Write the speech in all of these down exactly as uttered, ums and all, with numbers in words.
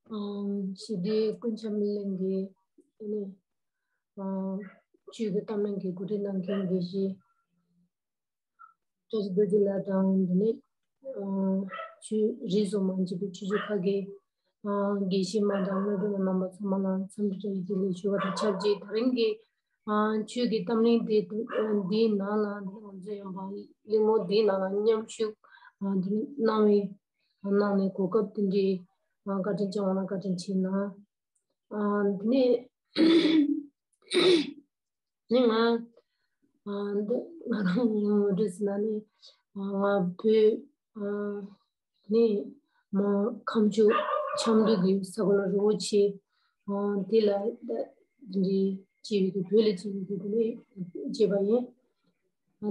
ཞི་བདེ་ཀུན་ཁྱབ་གླིང་གི་ཨ་ནི་ཆོས་ཀྱི་གཏམ་གླེང་གི་གོ་སྒྲིག་གནང་མཁན་དགེ་བཤེས་བཀྲ་ཤིས་རྡོ་རྗེ་ལགས་དང་། འདི་ནས་ཆོས་རིས་སུ་མ་ཆད་པའི་ཆོས་བརྒྱུད་ཁག་གི་དགེ་བཤེས་མ་དང་སློབ་ཕྲུག་རྣམ་པ་ཚང་མ་ལ་འཚམས་འདྲི་བཀྲ་ཤིས་བདེ་ལེགས་ཞུ་བ་དང་ཆབས་ཅིག་དེ་རིང་གི་ཆོས་ཀྱི་གཏམ་གླེང་དེ་འདིའི་ནང་ལ་འདི་ང་ཚོ་ཡང་གླེང་མོལ་འདིའི་ནང་ལ་མཉམ་ཞུགས་འདི་གནང་བའི་གནང་ནས་གོ་སྐབས་དེ་འདྲའི་བཀའ་དྲིན་ཆེ་བ་ལ་བཀའ་དྲིན་ཆེ་གནང་། འདི་ནས་ནི་ང་འདི་ང་རང་ངོ་སྤྲོད་ཟེར་ན་ནི་ང་བོད་ནི་མ་ཁམས་ཕྱོགས་ཆབ་མདོ་གི་ས་གོ་ལ་རི་བོ་ཆེ་དེ་ལ་འདི་འདྲའི་སྐྱེས་པའི་གི་བོད་ལ་སྐྱེས་པའི་གི་དེ་ནས་སྐྱེས་པ་ཡིན།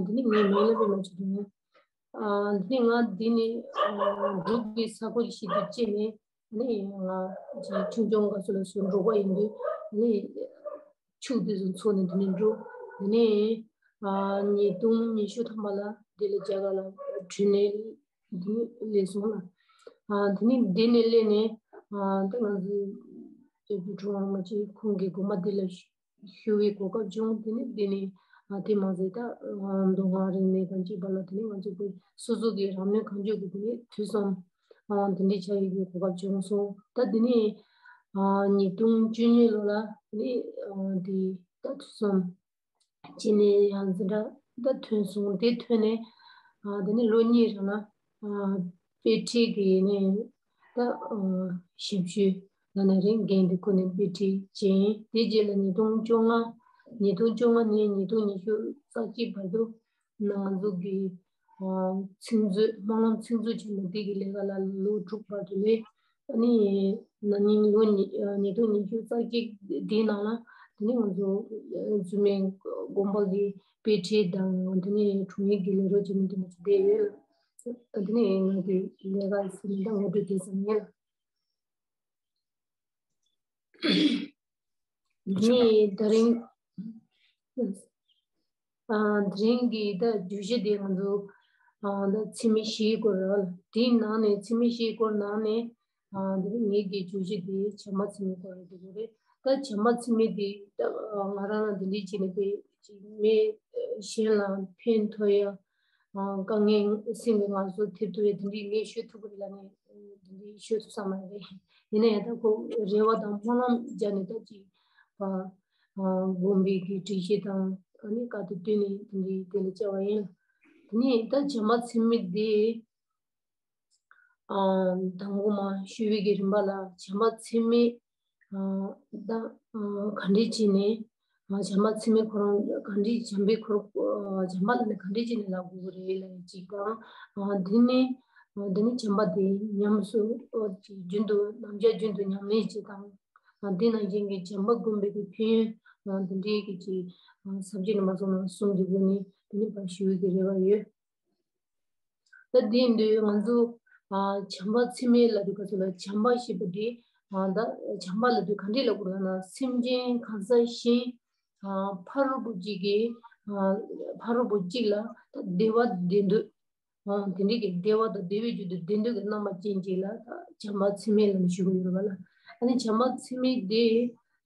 འདི་ནི་ངའི་མིང་ལ་བས་མ་བྱེད་དུ་ཡིན། འདི་ནི་ང་འདི་ནི་འབྲུག་གི་ས་ཁུལ་ཞིག་ཏུ་སྐྱེས་ནས། ནི་ང་ཅིག་ཆུང་ཆུང་སྐབས་སུ་ལ་སུ་འབྲོག་པ་ཡིན་དུས་ནི་ཕྱུགས་དེ་ཚོ་འཚོ་ནས་འདི་ནས་འགྲོ། དེ་ནས་ཉིས་སྟོང་ཉི་ཤུ་ཐམ་པ་ལ་འདི་ལ་རྒྱ་གར་ལ་འགྲོ་ནས་འདི་ནས་སླེབས་སོང་ལ། དེ་ནས་འདི་ནས་སླེབས་ནས་ད་ང་ཚོའི་སྐྱབས་རྗེ་གྲུབ་དབང་རིན་པོ་ཆེ་ཁོང་གི་དགོངས་པ་འདི་ལ་ཞུ་བའི་གོ་སྐབས་བྱུང་། དེ་ནས་དེ་ནས་དེ་མ་ཟད་ད་མདོ་སྔགས་རིག་གནས་དང་བཅས་པ་ལ་དེ་ནས་ང་ཚོ་གི་སོ་སོ་གི་རང་མོས་གང་ལྕོགས་ཀྱི་དེ་ནས་ཐོས་བསམ་དེ་འདྲའི་བྱ་ཡི་གི་གོ་སྐབས་བྱུང་སོང་། ད་དེ་ནས་ཉིས་སྟོང་བཅུ་གཉིས་ལོ་ལ་དེ་ནས་དེ་ད་ཐོས་བསམ་བྱས་ནས་ཡང་འཛིན་གྲྭ་ད་ཐོན་སོང་། དེ་ཐོན་ནས་དེ་ནས་ལོ་གཉིས་རིང་ལ་དཔེ་ཁྲིད་ཀྱི་ནས་ད་ཞབས་ཞུ་ལ་ནས་རིང་འགན་དེ་ཁུར་ནས་དཔེ་ཁྲིད་བྱས། དེ་རྗེས་ལ་ཉིས་སྟོང་བཅོ་ལྔ་ཉིས་སྟོང་བཅོ་ལྔ་ནས་ཉིས་སྟོང་ཉི་ཤུ་རྩ་གཅིག་བར་དུ་ང་ཚོ་གི་ཚིག་མཛོད་སྨོན་ལམ་ཚིག་མཛོད་ཆེན་མོ་དེ་གི་ལས་ཀ་ལ་ལོ་དྲུག་བར་དུ་ལས། ཨ་ནི་ན་ནིང་ལོ་ཉིས་ཉིས་སྟོང་ཉི་ཤུ་རྩ་གཅིག་དེའི་ནང་ལ་དེ་ནས་ང་ཚོ་རྫུན་མའི་དགོན་པ་གི་དཔེ་ཁྲིད་དང་དེ་ནས་དྲུང་ཡིག་གི་ལས་རོགས་བྱེད་མི་དེ་ཚོ་བསྡད་ཡོད། དེ་ནས་ང་གི་ལས་ཀ་ཟེར་ན་ད་ངོ་སྤྲོད་དེ་ཙམ་ཡིན། ངས་དེ་རིང་དེ་རིང་གི་ད་བརྗོད་གཞི་དེ་ང་ཚོ་ད་འཚེ་མེད་བཞིའི་སྐོར་རེད། དེའི་ནང་ནས་འཚེ་མེད་བཞིའི་སྐོར་ནང་ནས་འདི་ངེད་ཀྱི་བརྗོད་གཞི་དེ་བྱམས་པ་འཚེ་མེད་སྐོར་རེད་འདུག་རེད། ད་བྱམས་པ་འཚེ་མེད་དེ་ད་ང་རང་ལ་འདི་འདྲའི་བྱས་ནས་དཔེ་མི་གཞན་ལ་ཕན་ཐོགས་ཡ། དཀའ་ངལ་སེམས་ཀྱི་ངལ་གསོ་ཐེབས་ཐུབ་པའི་དེ་འདྲའི་ངས་ཤོད་ཐུབ་ཀྱི་རེད་ལབ་ནས་འདི་འདྲའི་ཤོད་ཐུབ་ས་མ་རེད། ཡིན་ན་ཡང་ད་ཁོ་རེ་བ་དང་སྨོན་ལམ་བརྒྱབ་ནས་ད་ཅིག་དགོན་པའི་གི་སྒྲིག་གཞི་དང་ཨ་ནི་བཀའ་དེ་བཏོན་ནས་དེ་འདྲའི་དེ་ལ་བཅར་བ་ཡིན། དེ་ནས་ད་བྱམས་པ་འཚེ་མེད་དེ་དང་པོ་མ་ཞུ་བའི་གི་རིམ་པ་ལ་བྱམས་པ་འཚེ་མེད་ད་ག་འདྲས་བྱས་ནས་བྱམས་པ་འཚེ་མེད་ཁོ་རང་ག་འདྲས་བྱམས་པའི་ཁོ་རང་བྱམས་པ་ལ་ནི་ག་འདྲས་བྱས་ནས་ལབ་དགོས་ཀྱི་རེད་ལབ་ཅིག་དང་། དེ་ནས་དེ་ནས་བྱམས་པ་དེ་ཉམས་སུ་རྒྱུན་དུ་ནམ་ཞག་རྒྱུན་དུ་ཉམས་ལེན་བྱེད་དང་། དེ་ནང་བཞིན་གྱི་བྱམས་པ་བསྒོམ་པའི་གི་ཕན་ཡོན་དེ་འདྲའི་གི་ཅིག་ས་བཅད་ནས་མ་སོང་ན་གསུམ་གྱི་སྒོ་ནས་དེ་ནས་ཕར་ཞུ་བའི་གི་རེ་བ་ཡོད། ད་དེ་ཡིན་དུས་ང་ཚོ་བྱམས་པ་འཚེ་མེད་ལབ་དུས་སྐབས་སུ་ལ་བྱམས་པ་ཞེས་པ་དེ་ད་བྱམས་པ་ལབ་དུས་ག་འདྲས་ལབ་དགོས་ལབ་ན་སེམས་ཅན་གང་ཟག་གཞན་ཕ་རོལ་པོ་གཅིག་གིས་ཕ་རོལ་པོ་གཅིག་ལ་ད་བདེ་བ་བདེ་འདོད་དེ་འདྲས་ཀྱི་བདེ་བ་དང་བདེ་བའི་རྒྱུ་དེ་བདེ་འདོད་ཀྱི་རྣམ་པ་ཅན་གཅིག་ལ་ད་བྱམས་པ་འཚེ་མེད་ལབ་ནས་ཞུ་གི་ཡོད་རེད་པ་ལ། ཨ་ནི་བྱམས་པ་འཚེ་མེད་དེ་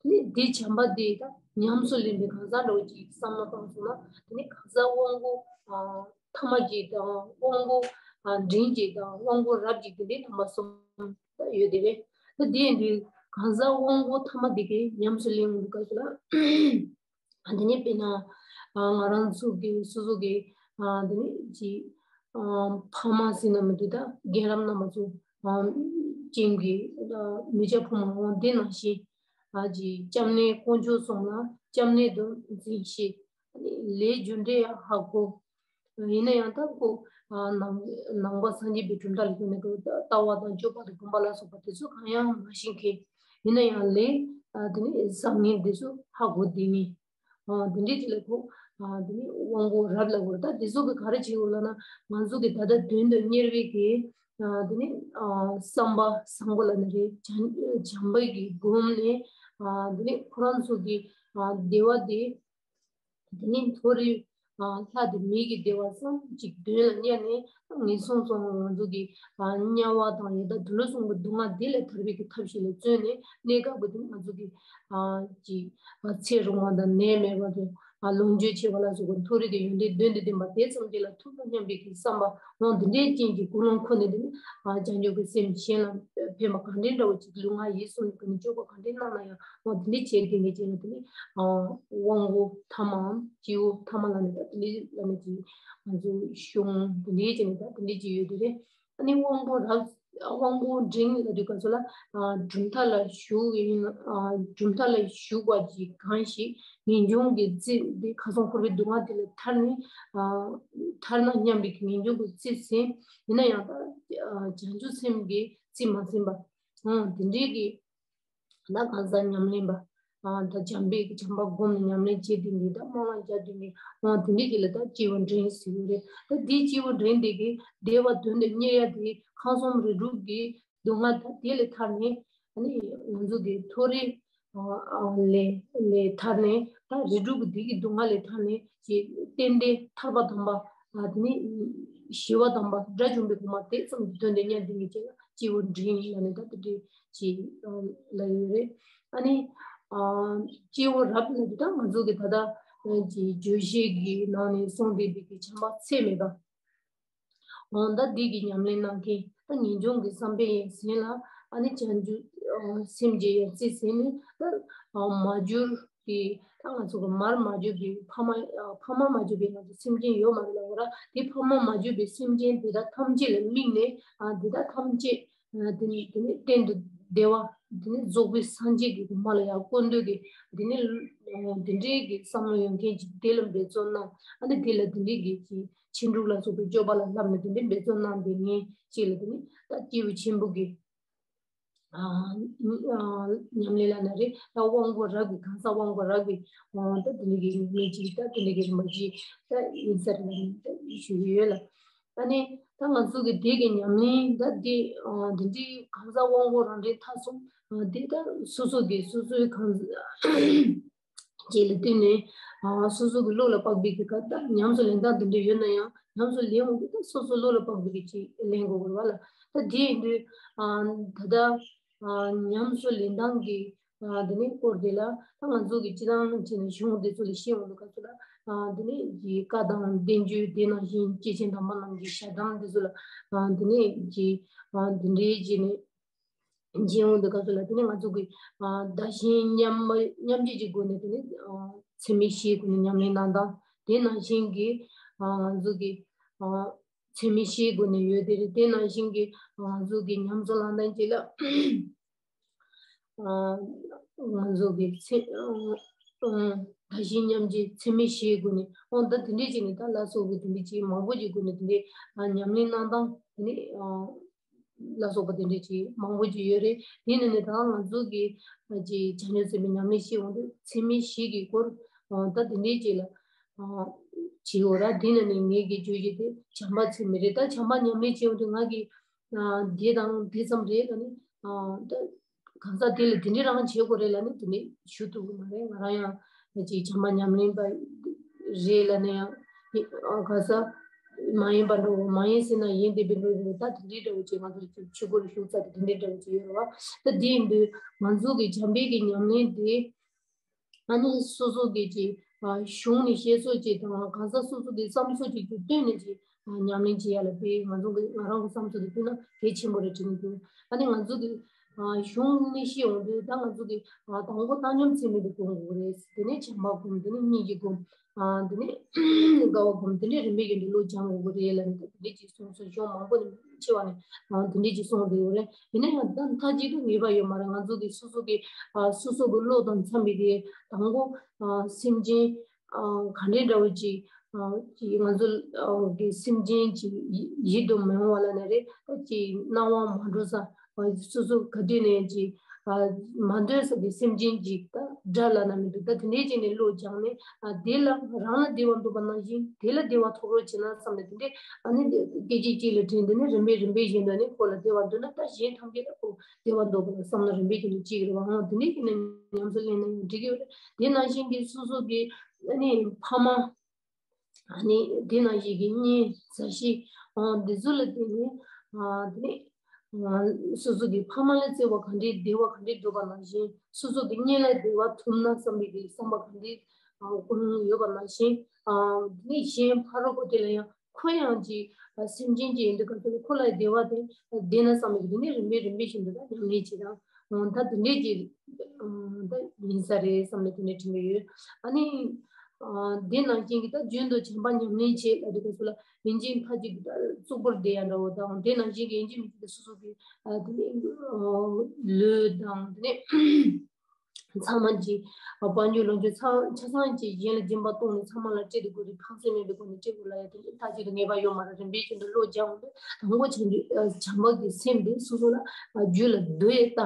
ནི་དེ་བྱམས་པ་དེ་ད་ཉམས་སུ་ལེན་པའི་གང་ཟག་འདྲ་བོ་ཅིག་བསམ་བློ་བཏང་སོང་ན་དེ་ནི་གང་ཟག་དབང་པོ་ཐ་མ་གཅིག་དང་དབང་པོ་འབྲིང་གཅིག་དང་དབང་པོ་རབ་གཅིག་དེ་འདྲའི་རྣམ་པ་གསུམ་ད་ཡོད་དེ་རེད། ད་དེ་ཡིན་དུས་གང་ཟག་དབང་པོ་ཐ་མ་དེ་གའི་ཉམས་སུ་ལེན་དགོས་སྐབས་སུ་ལ། དེ་ནས་དཔེར་ན་ང་རང་ཚོ་གི་སོ་སོ་གི་དེ་ནས་ཅི་ཕ་མ་ཟེར་ན་མི་འདུག་ད་རྒན་རབས་རྣམ་པ་ཚོ་ཅན་གྱི་མི་སྐྱ་ཕོ་མོ་འོང་དེ་ནང་བཞིན་ཅི་སྐྱབས་གནས་དཀོན་མཆོག་གསུམ་ལ་སྐྱབས་གནས་དུ་འཛིན་ཤེས། ལས་རྒྱུ་འབྲས་ཧ་གོ། ཡིན་ན་ཡང་ད་ཁོ་ནང་ནང་པ་སངས་རྒྱས་པའི་གྲུབ་མཐའ་ལ་བརྟེན་ནས་ཁོ་ལྟ་བ་དང་སྤྱོད་པ་དང་སྒོམ་པ་ལ་སོགས་པ་དེ་ཚོ་གང་ཡང་མ་ཤེས་མཁན། ཡིན་ན་ཡང་ལས་དེ་ནས་བཟང་ངན་དེ་ཚོ་ཧ་གོ་བསྡད་མཁན། དེ་འདྲའི་ཅིག་ལ་ཁོ་དེ་ནས་དབང་པོ་རབ་ལ་གོ་རེད། ད་དེ་ཚོ་གི་ག་རེ་བྱེད་དགོས་ལབ་ན་ང་ཚོ་གི་ད་ལྟ་དོན་དུ་གཉེར་བའི་གི་དེ་ནས་བསམ་པ་བཟང་པོ་ལབ་ན་རེད། བྱམས་པའི་གི་སྒོམ་ནས་དེ་ནས་ཁོ་རང་ཚོ་གི་བདེ་བ་དེ། དེ་ནས་མཐོ་རིས་ ལྷ་དང་མི་གི་བདེ་བ་བསམ་གཅིག་དོན་ལ་གཉེར་ནས་ངན་སོང་གསུམ་ང་ཚོ་གི་དམྱལ་བ་དང་ཡི་དྭགས་འདི་ལ་སོགས་པའི་སྡུག་བསྔལ་འདི་ལས་ཐར་བའི་གི་ཐབས་ཤེས་ལ་བརྩོན་ནས་གནས་སྐབས་ཀྱི་དུས་ང་ཚོ་གི་ཅིག་ཚེ་རིང་བ་དང་ནད་མེད་པ་དང་ལོངས་སྤྱོད་ཆེ་བ་ལ་སོགས་པའི་མཐོ་རིས་ཀྱི་ཡོན་ཏན་དོན་དང་ལྡན་པ་དེ་ཙམ་གྱིས་ལ་ཐུབ་པ་སྙམ་པའི་གི་བསམ་པ་འོང་། འདི་འདྲའི་རྐྱེན་གྱིས་ཀུན་སློང་ཁོ་ནས་དེ་ནི་བྱང་ཆུབ་ཀྱི་སེམས་གཞན་ལ་ཕན་པ་གང་འདྲའི་འདྲ་བོ་ཅིག་ལུས་ངག་ཡིད་གསུམ་གྱི་སྤྱོད་པ་གང་འདྲའི་གནང་ན་ཡང་འོ་དེ་འདྲའི་བྱས་ཏེ་ངེས་ཅན་ལ་དེ་ནི་དབང་པོ་ཐ་མའམ་སྐྱེ་བོ་ཐ་མ་ལ་ནི་ད་དེ་འདྲའི་ལ་ནི་ཅིག་ང་ཚོ་གཞུང་དེ་འདྲའི་ཅིག་ནི་ད་དེ་འདྲའི་ཅིག་ཡོད་དེ་རེད། ཨ་ནི་དབང་པོ་རབ་དབང་པོ་འབྲིང་ལ་དུས་སྐབས་སུ་ལ་གྲུབ་མཐའ་ལ་ཞུགས་ཡིན། གྲུབ་མཐའ་ལ་ཞུགས་པ་ཅིག་གང་ཞིག་ངེས་འབྱུང་གི་རྩིས་དེ་ཁ་སང་འཁོར་བའི་སྡུག་བསྔལ་དེ་ལས་ཐར་ནས་ཐར་ན་སྙམ་པའི་ངེས་འབྱུང་གི་རྩིས་ཟིན། ཡིན་ན་ཡང་ད་བྱང་ཆུབ་སེམས་ཀྱི་རྩིས་མ་ཟིན་པ་དེ་འདྲའི་གི་ད་གང་ཟག་ཉམས་ལེན་པ། ད་བྱམས་པའི་བྱམས་པ་བསྒོམས་ནས་ཉམས་ལེན་བྱེད་དུས་ནི་ད་སྨོན་ལམ་རྒྱག་དུས་ནི་དེ་འདྲའི་གི་ལ་ད་སྐྱེས་བུ་འབྲིང་ཟེར་གྱི་རེད། ད་འདི་སྐྱེས་བུ་འབྲིང་དེ་གི་བདེ་བ་དོན་དུ་གཉེར་ཡ་དེ་ཁམས་གསུམ་རིགས་དྲུག་གི་སྡུག་བསྔལ་ད་དེ་ལས་ཐར་ནས་ང་ཚོ་གི་མཐོ་རིས་ལས་ལས་ཐར་ནས་ད་རིགས་དྲུག་གི་དེ་གི་སྡུག་བསྔལ་ལས་ཐར་ནས་ཅེས་རྟེན་འབྲེལ་ཐར་པ་དམ་པ་དེ་ནི་ཞི་བ་དམ་པ་དགྲ་བཅོམ་པའི་གོ་འཕང་དེ་ཙམ་གྱི་དོན་དུ་གཉེར་དེ་ངེས་ཅན་ལ་སྐྱེས་བུ་འབྲིང་ལ་ནི་ད་དེ་འདྲའི། ཅེས་ལ་ཡོད་རེད། ཨ་ནི་སྐྱེས་བུ་རབ་ལ་དེ་དག་ང་ཚོ་གི་ད་ལྟ་ཀྱི་བརྗོད་གཞི་གི་ནང་ནས་གསུངས་བསྡད་པའི་གི་བྱམས་པ་ཚད་མེད་པ། འོ་ད་འདི་གི་ཉམས་ལེན་གནང་མཁན་ད་ངེས་འབྱུང་གི་བསམ་པའི་ཡང་ཟིན་ལ་ཨ་ནི་བྱང་ཆུབ་སེམས་ཀྱི་ཡང་རྩིས་ཟིན་ནས་ད་མ་གྱུར་གི་ད་ང་ཚོ་གི་མར་མ་གྱུར་གི་ཕ་མ་ཕ་མ་མ་གྱུར་པའི་ང་ཚོ་སེམས་ཅན་ཡོད་མ་རེད་ལ། འོ་ར་དེ་ཕ་མ་མ་གྱུར་པའི་སེམས་ཅན་དེ་དག་ཐམས་ཅད་ལ་དམིགས་ནས་དེ་དག་ཐམས་ཅད། དེ་ནས་དེ་ནས་གཏན་དུ་བདེ་བ། དེ་ནས་རྫོགས་པའི་སངས་རྒྱས་ཀྱི་གོ་འཕང་ལ་ཡང་བཀོད་འདོད་ཀྱི་དེ་ནས་དེ་འདྲའི་གི་བསམ་བློ་ཡོད་མཁན་ཅིག་དེ་ལ་འབད་བརྩོན་གནང་། ཨ་ནི་དེ་ལ་དེ་འདྲའི་གི་ཅིག་ཕྱིན་དྲུག་ལ་སོགས་པའི་སྤྱོད་པ་ལ་བསླབས་ནས་དེ་འདྲའི་འབད་བརྩོན་གནང་བསྡད་མཁན་ཅིག་ལ་དེ་ནས་ད་སྐྱེས་བུ་ཆེན་པོ་གི་ཉམས་ལེན་ལ་ན་རེ་ད་དབང་པོ་རབ་ཀྱི་གང་ཟག་དབང་པོ་རབ་ཀྱི་ད་དེ་འདྲའི་གི་ཉམས་ལེན་ཅིག་ད་དེ་འདྲའི་གི་རིམ་པ་ཅིག་ད་ཡིན་ས་རེད་ལ་ནི་ད་ཞུ་གི་ཡོད་ལ། ཨ་ནི་ད་ང་ཚོ་གི་དེ་གི་ཉམས་ལེན་ད་དེ་དེ་འདྲའི་གང་ཟག་དབང་པོ་རང་འདྲའི་མཐའ་སོང་དེ་ད་སོ་སོ་གི་སོ་སོའི་གང་ཟག་བཅས་ལ་བསྟུན་ནས་སོ་སོ་གི་བློ་ལ་དཔག་པའི་གི་ཀ་ད་ཉམས་སུ་ལེན་སྟངས་དེ་འདྲ་ཡོད་ན་ཡང་ཉམས་སུ་ལེན་འོང་དུས་ད་སོ་སོ་བློ་ལ་དཔག་པའི་གི་ཅིག་ལེན་དགོས་དགོས་པ་ལ་ད་དེ་ཡིན་དུས་ད་ད་ཉམས་སུ་ལེན་སྟངས་ཀྱི་དེ་ནས་སྐོར་དེ་ལ་ད་ང་ཚོ་གི་སྤྱི་བཏང་བྱས་ནས་གཞུང་དེ་ཚོ་ལ་ཤེས་འོང་དུས་སྐབས་སུ་ལ་དེ་ནས་ཀྱི་བཀའ་དང་བསྟན་བཅོས་དེ་ནང་བཞིན་སྐྱེས་ཆེན་དམ་པ་རྣམས་ཀྱི་ཞལ་གདམས་དེ་ཚོ་ལ་དེ་ནས་ཀྱི་དེ་འདྲའི་བྱས་ནས་སྦྱིན་འོང་དུས་སྐབས་སུ་ལ་དེ་ནས་ང་ཚོ་གི་བདག་གཞན་མཉམ་མཉམ་བརྗེ་གྱི་སྒོ་ནས་དེ་ནས་ཚད་མེད་བཞིའི་སྒོ་ནས་ཉམས་ལེན་གནང་སྟངས་དེ་ནང་བཞིན་གྱི་ང་ཚོ་གི་ཚད་མེད་བཞིའི་སྒོ་ནས་ཡོད་དེ་རེད། དེ་ནང་བཞིན་གྱི་ང་ཚོ་གི་ཉམས་སུ་བླང་སྟངས་ཅིག་ལ། ང་ཚོ་གི་ཚེ་བདག་གཞན་མཉམ་བརྗེ་ཚད་མེད་བཞིའི་སྒོ་ནས་འོ་ད་དེ་འདྲས་ཅིག་ནས་ད་ལ་སོགས་ཀྱི་དེ་འདྲས་ཅིག་མང་པོ་ཅིག་སྒོ་ནས་དེ་འདྲས་ཉམས་ལེན་གནང་སྟངས་དེ་ནས་ལ་སོགས་པ་དེ་འདྲས་ཅིག་མང་པོ་ཅིག་ཡོད་རེད། དེ་ནས་ནས་ད་ང་ཚོ་གི་ཅིག་བྱང་ཆུབ་སེམས་དཔའི་ཉམས་ལེན་བྱེད་འོང་དུས་ཚད་མེད་བཞི་གི་སྐོར་ད་དེ་འདྲས་ཅིག་ལ་བྱེད་འོ་ར། དེ་ནས་ནས་ངེད་ཀྱི་བརྗོད་གཞི་དེ་བྱམས་པ་ཚད་མེད་རེད། ད་བྱམས་པ་ཉམས་ལེན་བྱེད་འོང་དུས་ང་གི་དེ་དང་དེ་ཙམ་རེད་ལ་ནི། ད་གང་ཟག་དེ་ལ་དེ་འདྲའི་རང་བྱེད་དགོས་རེད་ལ་ནི་དེ་འདྲའི་ཞུ་ཐུབ་ཀྱི་མ་རེད། ང་རང་ཡང་ཅིག་བྱམས་པ་ཉམས་ལེན་པ་རེད་ལ་ནི་ཡང་གང་ཟག་མ་ཡིན་པ་འགྲོ་མ་ཡིན་ཟེར་ན་ཡིན་བསྡད་པའི་འགྲོ་རེད། ད་དེ་འདྲའི་འདྲ་བོ་ཅིག་ང་ཚོ་ཅིག་ཆོས་སྐོར་ཞུགས་ཚར་དེ་དེ་འདྲའི་འདྲ་བོ་ཅིག་ཡོད་རེད་བ། ད་དེ་ཡིན་དུས་ང་ཚོ་གི་བྱམས་པའི་གི་ཉམས་ལེན་དེ། ཨ་ནི་སོ་སོ་གི་ཅིག་གཞུང་ནས་བཤད་སྲོལ་ཅིག་དང་གང་ཟག་སོ་སོ་གི་བསམ་ཚུལ་ཅིག་ཏུ་བཏོན་ནས་ཅིག་ཉམས་ལེན་བྱེད་ཡ་ལ་དཔེ་ང་ཚོ་གི་ང་རང་གི་བསམ་ཚུལ་དུ་བཏོན་ན་གལ་ཆེན་པོ་རེད་དྲན་གྱི་འདུག་ཨ་ནི་ང་ཚོ་གི་གཞུང་ནས་བཤད་འོང་དུས་ད་ང་ཚོ་གི་དང་པོ་བཏང་སྙོམས་ཚད་མེད་དུ་སྒོམ་དགོས་རེད། དེ་ནས་བྱམས་པ་སྒོམ། དེ་ནས་གཉིས་ཀྱི་སྒོམ། དེ་ནས་དགའ་བ་སྒོམ། དེ་ནས་རིམ་པས་ཀྱི་འདི་ལོ་སྦྱང་དགོས་རེད་ལ་ནི་དེ་འདྲས་ཅིག་གསུངས་སོང་། གཞུང་མང་པོ་ནས་ཆེ་བ་ནས་དེ་འདྲས་ཅིག་གསུངས་འདུག་རེད། ཡིན་ན་ཡང་ད་མཐའ་གཅིག་ཏུ་ངེས་པ་ཡོད་མ་རེད། ང་ཚོ་གི་སོ་སོ་གི་སོ་སོ་གི་བློ་དང་འཚམ་པའི་དེ་དང་པོ་སེམས་ཅན་ག་འདྲའི་འདྲ་བོ་ཅིག་ཅིག་ང་ཚོ་གི་སེམས་ཅན་ཅིག་ཡིད་དུ་མི་འོང་བ་ལ་ནི་རེད། ད་ཅིག་སྣང་བ་མ་འགྲོ་ས་སོ་སོ་ག་དུས་ནས་ཅིག་མ་འདོད་ས་གི་སེམས་ཅན་ཅིག་ད་དགྲ་ལ་ན་མི་འདུག་ད་དེ་འདྲས་ཅིག་ནས་བློ་སྦྱངས་ནས་དེ་ལ་རང་ལ་བདེ་བ་འདོད་པ་ནང་བཞིན་དེ་ལ་བདེ་བ་ཐོབ་རོགས་བྱེད་ན་བསམ་ནས་དེ་འདྲས་ཨ་ནི་སྐད་ཅིག་གཅིག་ལ་དྲན། དེ་ནས་རིམ་པས་རིམ་པས་བཞིན་དུ་ནི་ཁོ་ལ་བདེ་བ་འདོད་ན་ད་གཞན་ཐམས་ཅད་ལ་ཁོ་བདེ་བ་འདོད་པ་ལ་བསམ་ན་རིམ་པས་བཞིན་དུ་གཅིག་རེད་བ། འོ་དེ་འདྲས་ཅིག་ནས་ཉམས་སུ་ལེན་ན་ཡང་འགྲིག་གི་ཡོད་རེད། དེ་ནང་བཞིན་གྱི་སོ་སོ་གི་ཨ་ནི་ཕ་མ། ཨ་ནི་དེ་ནང་བཞིན་གྱི་གཉེན་མཛའ་བཤེས་འདི་ཚོ་ལ་བརྟེན་ནས་དེ་ནས་སོ་སོ་གི་ཕ་མ་ལ་བརྩེ་བ་ག་འདྲའི་བདེ་བ་ག་འདྲའི་འདོད་པ་ནང་བཞིན་སོ་སོ་གི་གཉེན་ལ་བདེ་བ་ཐོབ་ན་བསམ་པའི་གི་བསམ་པ་ག་འདྲའི་ཀུན་སློང་ཡོད་པ་ནང་བཞིན་དེ་ནས་གཞན་ཕ་རོལ་པོ་དེ་ལ་ཡང་ཁོ་ཡང་ཅིག་སེམས་ཅན་ཅིག་ཡིན་དུས་ག་ཚོད་ཁོ་ལ་བདེ་བ་དེ་བདེ་ན་བསམ་པའི་གི་དེ་ནས་རིམ་པས་རིམ་པས་བཞིན་དུ་ད་ཉམས་ལེན་བྱེད་དང་ད་དེ་འདྲས་ཅིག་ད་ཡིན་ས་རེད་བསམ་ནས་དེ་འདྲས་དྲན་གྱི་ཡོད། ཨ་ནི། ཨ་དེ་ནང་བཞིན་གྱི་ད་རྒྱུན་དུ་བྱམས་པ་ཉམས་ལེན་བྱེད་ལ་དེ་ག་ཚོད་ལ་ཡིན་གཅིག་མཐའ་གཅིག་གི་ད་བཙོག་པོར་བསྡད་ཡ་འདྲ་བོ་དང་དེ་ནང་བཞིན་གྱི་ཡིན་གཅིག་མིན་གཅིག་ད་སོ་སོ་གི་ཨ་དེ་ནས་ཨ་ལུས་དང་དེ་ནས་ཚང་མ་གྱི་དཔལ་འབྱོར་ལོངས་སྤྱོད་ཚང་ཆ་ཚང་གྱི་གཞན་ལ་སྦྱིན་པ་གཏོང་ནས་ཚང་མ་ལ་སྤྲད་དེ་དགོས་རེད། ཕངས་སེམས་མེད་པའི་སྒོ་ནས་སྤྲད་དགོས་ལ་ཡ་དེ་ནས་མཐའ་གཅིག་ཏུ་ངེས་པ་ཡོད་མ་རེད། རིམ་པས་ཀྱི་འདུག་བློ་སྦྱངས་འདུག་དང་པོ་བྱམས་པའི་བྱམས་པ་གི་སེམས་དེ་སོ་སོ་ལ་རྒྱུད་ལ་སྡོད་ཡས་ལྟ།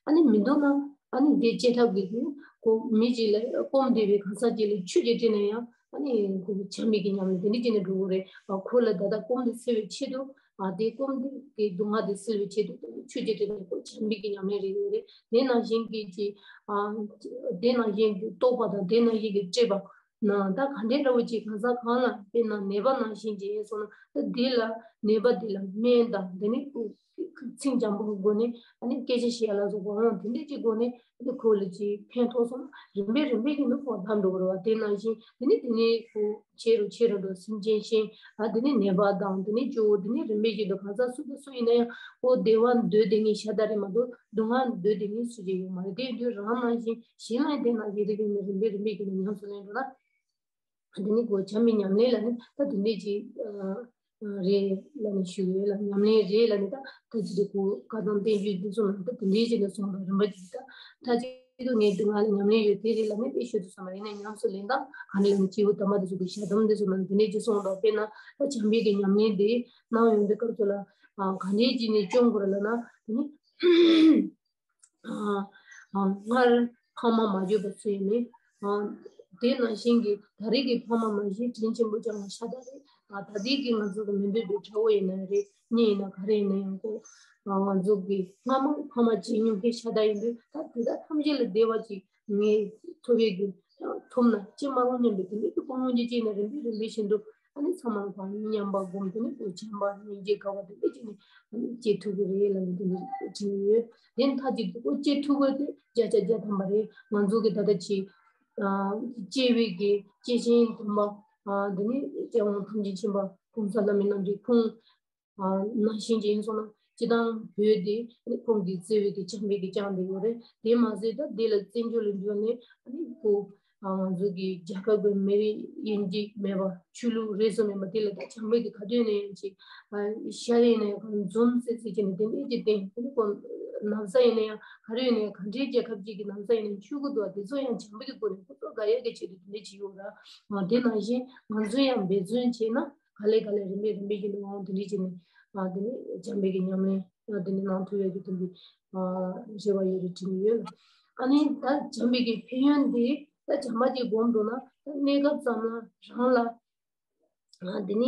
ཨ་ནི་མི་འདུག་ན་ཨ་ནི་དེ་བཅད་ཐབས་ཀྱི་དེ་ཁོ་མི་གཅིག་ལ་སྐོམ་བསྡད་པའི་གང་ཟག་གཅིག་ལ་ཆུ་གཅིག་སྤྲད་ན་ཡང་ཨ་ནི་ཁོ་བྱམས་པའི་གི་ཉམས་ལེན་དེ་འདྲ་བྱས་ནས་འགྲོ་གི་རེད། ཨ་ཁོ་ལ་ད་ལྟ་སྐོམ་དེ་སེལ་བའི་ཆེད་དུ་ཨ་དེ་སྐོམ་དེ་གི་སྡུག་བསྔལ་དེ་སེལ་བའི་ཆེད་དུ་ཆུ་གཅིག་སྤྲད་ན་ཁོ་བྱམས་པའི་གི་ཉམས་ལེན་རེད་ཡོད་རེད། དེ་ནང་བཞིན་གྱི་ཅིག་ཨ་དེ་ནང་བཞིན་གྱི་རྟོགས་པ་དང་དེ་ནང་བཞིན་གྱི་སྤྲད་པ། ན་ད་ག་འདྲའི་འདྲ་བོ་ཅིག་གང་ཟག་གང་ལ་དཔེར་ན་ནད་པ་ནང་བཞིན་ཅིག་ཡིན་སོང་ན་ད་འདི་ལ་ནད་པ་འདི་ལ་སྨན་དང་འདི་ནི་ཚིག་འཇམ་པོ་གི་སྒོ་ནས་ཨ་ནི་སྐད་ཆ་བཤད་ཡ་ལ་སོགས་པ་འོང་དེ་འདྲའི་ཅིག་སྒོ་ནས་ཨ་ནི་ཁོ་ལ་ཅིག་ཕན་ཐོགས་སོང་ན་རིམ་པས་རིམ་པས་ཀྱི་ནི་ཁོ་ལམ་འགྲོ་གི་རེད་བ། དེ་ནང་བཞིན་དེ་ནི་དེ་ནས་ཁོ་ཆེ་རུ་ཆེ་རུ་འགྲོ་སེམས་ཅན་གཞན་ཨ་དེ་ནི་ནད་པ་དང་དེ་ནི་སྐྱོ་བོ་དེ་ནི་རིམ་པས་ཀྱི་འགྲོ་གང་ཟག་སུ་དང་སུ་ཡིན་ན་ཡང་ཁོ་བདེ་བ་འདོད་དེ་ངས་ཤ་སྟག་རེད་མ་གཏོགས། སྡུག་བསྔལ་འདོད་དེ་ངས་སུ་ཅིག་ཡོད་མ་རེད། དེ་དུས་རང་ནང་བཞིན་གཞན་ལ་དེ་ནང་བཞིན་རིགས་ཡིན་ན་རིམ་པས་རིམ་པས་ཀྱི་ཉམས་སུ་ལེན་འགྲོ་ན། དེ་ནི་གོ་བྱམས་པའི་ཉམས་ལེན་ལ་ནི་ད་དེ་འདྲས་ཅིག་རེད་ལ་ནི་ཞུ་ཡོད་ལ་ཉམས་ལེན་རེད་ལ་ནི་ད་ད་ཅི་དེ་གོ་བཀའ་གདམས་བསྟན་བཅོས་འདི་ཚོ་ནང་ད་དེ་འདྲས་ཅིག་ནས་སོང་བ་རིམ་པ་ཅིག་ད་ད་ཅི་དུ་ངས་སྡུག་བསྔལ་ལ་ཉམས་ལེན་ཡོད་དེ་རེད་ལ་ནི་དཔེ་ཤོད་དུ་སོང་བ་ཡིན་ན་ཉམས་སུ་ལེན་སྟངས་ག་ནས་ལ་ནི་སྐྱེས་བུ་དམ་པ་དེ་ཚོ་གི་ཞལ་གདམས་འདི་ཚོ་ནང་དེ་འདྲས་ཅིག་སོང་བ་དཔེར་ན་ད་བྱམས་པའི་གི་ཉམས་ལེན་དེ་གནང་ཡོང་དུས་སྐབས་སུ་ལ་ག་འདྲས་ཅིག་ནས་སྐྱོང་དགོས་རེད་ལ་ན་དེ་ནི། ཨ་ཨ་སྔར་ཕ་མ་མ་བརྗོད་པ་ཚོ་ཡིན་ནི། ཨ་དེ་ནང་བཞིན་གྱི་ད་རེས་ཀྱི་ཕ་མ་མ་གཞི་དྲིན་ཆེན་པོ་བཅངས་པ་ཤ་སྟག་རེད། ཨ་ད་ལྟའི་གི་ང་ཚོ་གི་མི་འདོད་པའི་དགྲ་བོ་ཡིན་ན་རེད་གཉེན་ཡིན་ན་ག་རེ་ཡིན་ན་ཡང་ཁོ་ཨ་ང་ཚོ་གི་སྔ་མ་ཕ་མ་བྱེད་མྱོང་མཁན་ཤ་སྟག་ཡིན་དུས་ད་དེ་དག་ཐམས་ཅད་ལ་བདེ་བ་ཅིག་ངས་ཐོབ་ཡས་ཀྱི་ཐོབ་ན་ཅི་མ་རུང་སྙམ་པའི་དེ་འདྲའི་ཀུན་སློང་ཅིག་སྐྱེས་ནས་རིམ་པས་རིམ་པས་བཞིན་དུ་ཨ་ནི་ཚང་མ་གང་མཉམ་པ་སྒོམ་དེ་ནི་བྱམས་པ་སྙིང་རྗེ་དགའ་བ་དེ་འདྲ་ཅིག་ནི་ཨ་ནི་སྐྱེ་ཐུབ་ཀྱི་རེད་ལབ་ནས་དེ་འདྲ་དྲིས་ཡོད། དེ་མཐའ་གཅིག་ཏུ་ཁོ་སྐྱེ་ཐུབ་པ་དེ་བརྒྱ་ཆ་བརྒྱ་ཐམ་པ་རེད། ང་ཚོ་གི་ད་ལྟ་ཅིག་ཨ་སྐྱེ་བའི་གི་སྐྱེས་ཆེན་དམ་པ་ཨ་དེ་ནི་སྐྱེ་བ་ཐམས་ཅད་མཁྱེན་པ་གོང་ས་ལྷ་མི་རྣམས་ཀྱི་ཁུངས། ནང་བཞིན་ཅིག་ཡིན་སོང་ན་སྤྱི་བཏང་བོད་དེ་ཁོང་གིས་བརྩེ་བའི་གི་བྱམས་པའི་གི་བསྐྱངས་བསྡད་ཡོད་རེད། དེ་མ་ཟད་ད་དེ་ལ་བཙན་བྱོལ་ལ་འབྱོར་ནས་ཨ་ནི་ཁོ་ང་ཚོ་གི་རྒྱལ་ཁབ་ཀྱི་མི་རིགས་དབྱེ་འབྱེད་མེད་པ་ཆོས་ལུགས་རིས་སུ་མེད་པ་དེ་ལ་ད་བྱམས་པའི་གི་ག་དུས་ནས་ཡང་ཅིག་ཤར་ཡིན་ན་ཡང་འཛོམས་སེ་སེ་བྱས་ནས་དེ་འདྲའི་ཅིག་བསྟན་ཨ་ནི་ཁོ་ན་བཟའ་ཡིན་ན་ཡང་ག་རེ་ཡིན་ན་ཡང་ག་འདྲའི་རྒྱལ་ཁབ་ཅིག་གི་ན་བཟའ་ཡིན་ན་ཡང་མཆོད་ཀྱི་འདུག་དེ་ཚོ་ཡང་བྱམས་པའི་གི་སྒོ་ནས་ཁོ་ཚོ་དགའ་ཡག་གི་ཆེད་དུ་དེ་འདྲ་བྱས་ཡོད་ར། དེ་ནང་བཞིན་ང་ཚོ་ཡང་འབད་བརྩོན་བྱས་ན། ག་ལེ་ག་ལེ་རིམ་པས་རིམ་པས་ཀྱི་ནང་དེ་འདྲའི་བྱས་ནས་ཨ་དེ་ནས་བྱམས་པའི་གི་ཉམས་ལེན་ཨ་དེ་ནས་གནང་ཐུབ་ཡ་གི་དེ་འདྲའི་ཨ་རེ་བ་ཡོད་རེད་དྲན་གྱི་ཡོད། ཨ་ནི་ད་བྱམས་པའི་གི་ཕན་ཡོན་དེ་ད་བྱམས་པ་ཅིག་སྒོམ་འགྲོ་ན་ད་གནས་སྐབས་ཙམ་ལ་རང་ལ་ཨ་དེ་ནས་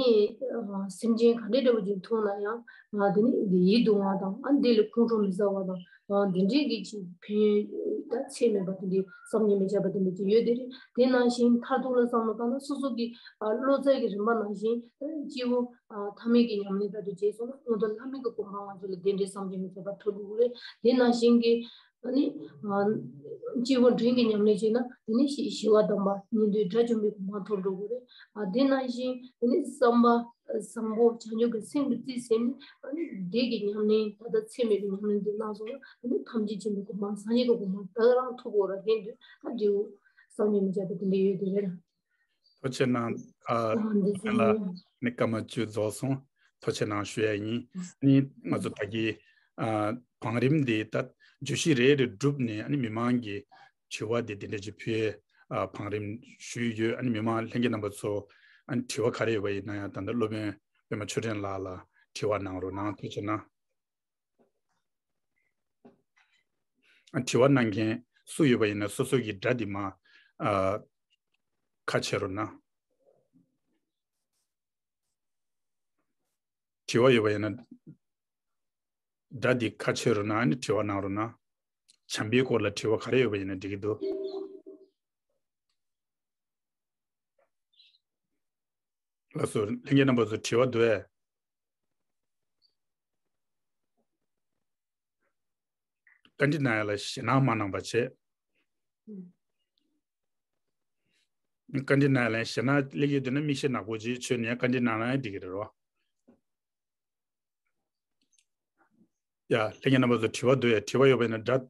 ཨ་སེམས་ཅན་ག་འདྲའི་འདྲ་བོ་ཅིག་མཐོང་ན་ཡང་ཨ་དེ་ནས་ཡིད་དུ་འོང་བ་དང་ཨ་འདི་ལ་ཁོང་ཁྲོ་མི་ཟ་བ་དང་། ཨ་འདི་འདྲའི་གི་ཅིག་ཕན་ཡོན་ད་ཚད་མེད་པ་དེ་འདྲའི་བསམ་གྱིས་མི་ཁྱབ་པ་དེ་འདྲ་ཅིག་ཡོད་དེ་རེད། དེ་ནང་བཞིན་མཐར་ཐུག་ལ་བསམ་བློ་བཏང་ན་སོ་སོ་གི་ཨ་བློ་རྩལ་གྱི་རིམ་པ་ནང་བཞིན་ད་སྐྱེས་བུ་ཨ་ཐ་མལ་གྱི་ཉམས་ལེན་ལྟར་དུ་བྱས་སོང་ན་སྔོན་དུ་ལྷ་མི་གི་གོ་འཕང་ང་ཚོ་ལ་དེ་འདྲའི་བསམ་གྱིས་མི་ཁྱབ་པ་ཐོབ་འགྲོ་གི་རེད། དེ་ནང་བཞིན་གྱི་ཨ་ནི་ཨ་སྐྱེས་བུ་འབྲིང་གི་ཉམས་ལེན་བྱས་ན་དེ་ནི་ཞི་ཞི་བ་དམ་པ་ཉན་ཐོས་དགྲ་བཅོམ་པའི་གོ་འཕང་ཐོབ་འགྲོ་གི་རེད། ཨ་དེ་ནང་བཞིན་དེ་ནི་བསམ་པ། བཟང་པོ་བྱང་ཆུབ་ཀྱི་སེམས་ཀྱི་རྩིས་ཟིན་ནས་ཨ་ནི་བདེ་གི་ཉམས་ལེན་ད་ལྟ་ཚད་མེད་པའི་ཉམས་ལེན་འདི་གནང་སོང་ན་ཨ་ནི་ཐམས་ཅད་མཁྱེན་པའི་གོ་འཕང་སངས་རྒྱས་ཀྱི་གོ་འཕང་ད་ག་རང་ཐོབ་འོ་ར་ལྷན་དུ་ད་འབྲས་བུ་བསམ་གྱིས་མི་ཁྱབ་པ་དེ་འདྲ་ཡོད་དེ་རེད། ཐུགས་རྗེ་གནང་། ཨ་ཨ་འདི་ཚོ་ལ་ཡིན། ནི་སྐར་མ་བཅུ་རྫོགས་སོང་། ཐུགས་རྗེ་གནང་ཞུ་ཡ་ཡིན། ནི་ང་ཚོ་ད་གི་ཨ་བང་རིམ་འདི་ད་བརྗོད་གཞི་རེ་རེ་བསྒྲུབས་ནས་ཨ་ནི་མི་མང་གི་དྲི་བ་འདི་འདི་འདྲ་ཅིག་ཕུལ་ཡས་ཨ་བང་རིམ་ཞུས་ཡོད། ཨ་ནི་མི་མང་ལྷན་རྒྱས་རྣམ་པ་ཚོ་ཨ་ནི་དྲི་བ་ག་རེ་ཡོད་པ་ཡིན་ན་ཡང་ད་ལྟ་སློབ་དཔོན་པད་མ་ཆོས་སྒྲོན་ལགས་ལ་དྲི་བ་གནང་རོགས་གནང་། ཐུགས་རྗེ་གནང་། ཨ་དྲི་བ་གནང་མཁན་སུ་ཡོད་པ་ཡིན་ན་སོ་སོ་གི་སྒྲ་འདི་མ་ཨ་ཁ་ཕྱེ་རོགས་གནང་། དྲི་བ་ཡོད་པ་ཡིན་ན། སྒྲ་འདི་ཁ་ཕྱེ་རོགས་གནང་། ཨ་ནི་དྲི་བ་གནང་རོགས་གནང་། བྱམས་པའི་སྐོར་ལ་དྲི་བ་ག་རེ་ཡོད་པ་ཡིན་ན་འགྲིག་གི་འདུག་ལགས་སོ། ལྷན་རྒྱས་རྣམ་པ་ཚོ་དྲི་བ་འདུག་ཨེ། བཀའ་འདྲི་གནང་ཡ་ལ་ཞེད་སྣང་མ་གནང་པ་བྱས། བཀའ་འདྲི་གནང་ཡ་ལ་ཞེད་སྣང་སླེབས་ཡོད་དུས་ན་མིག་ཤེལ་ནག་པོ་ཅིག་མཆོད་ནས་བཀའ་འདྲི་གནང་ན་ཡང་འགྲིག་གི་རེད་རོ། ཡ། ལྷན་རྒྱས་རྣམ་པ་ཚོ་དྲི་བ་འདུག་ཡ། དྲི་བ་ཡོད་པ་ཡིན་ན་སྒྲ་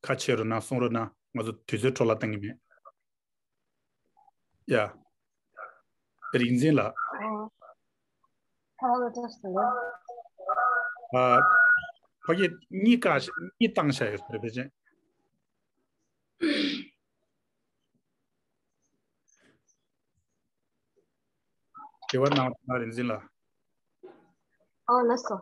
ཁ་ཕྱེ་རོགས་གནང་། གསུང་རོགས་གནང་། ང་ཚོ་དུས་ཚོད་འཕྲོ་བརླག་གཏང་གི་མེད། ཡ། རིག་འཛིན་ལགས། ཨ། ཁ་ལོ་ཏོག་ཙམ། ཨ། ཕ་གི་གཉིད་ཀ་གཉིད་བཏང་བཞག་ཡོད་རེད་ཕལ་ཆེར། དྲི་བ་གནང་། རིག་འཛིན་ལགས། ཨོ་ལགས་སོ།